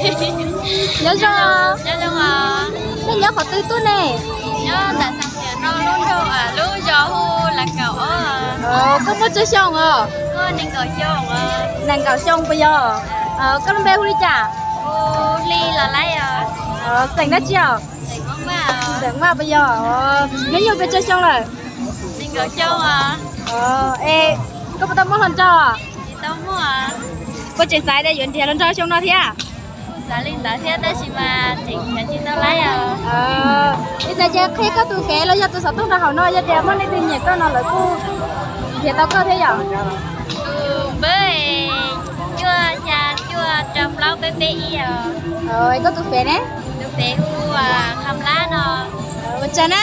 Nyob zoo. Nyob zoo os. Nej nyob qhov twg tuaj ne? Nyob ntawm Xeem Pim no lub nroog, lub zos hu Las Kaum os. Koj muaj tsawg xyoo os? Muaj nees nkaum xyoo os. Nees nkaum xyoo puas yog? Koj lub npe hu li cas? Hu Hli los laib os. Xeem dab tsi os? Xeem Vaj puas yog? Hnub nyoog pes tsawg xyoo lawm? Nees nkaum xyoo os. Es koj puas tau muaj hluas nraug? Tsis tau muaj. Puas tseem xav tias yuav nrhiav hluas nraug xyoo no thiab? Kuj xav li ntawd thiab tab sis mas tseem nrhiav tsis tau laib os. Li ntawd ces qhia koj tus fev los yog tus xov tooj rau hauv no, yog tias muaj leej twg nyiam koj no lawv kuj nrhiav tau koj thiab yom? Tus npawb cuaj xya cuaj rau plaub peb peb ib os. Koj tus fev ne? Tus fev hu Qham Lab no. Ua tsaug na.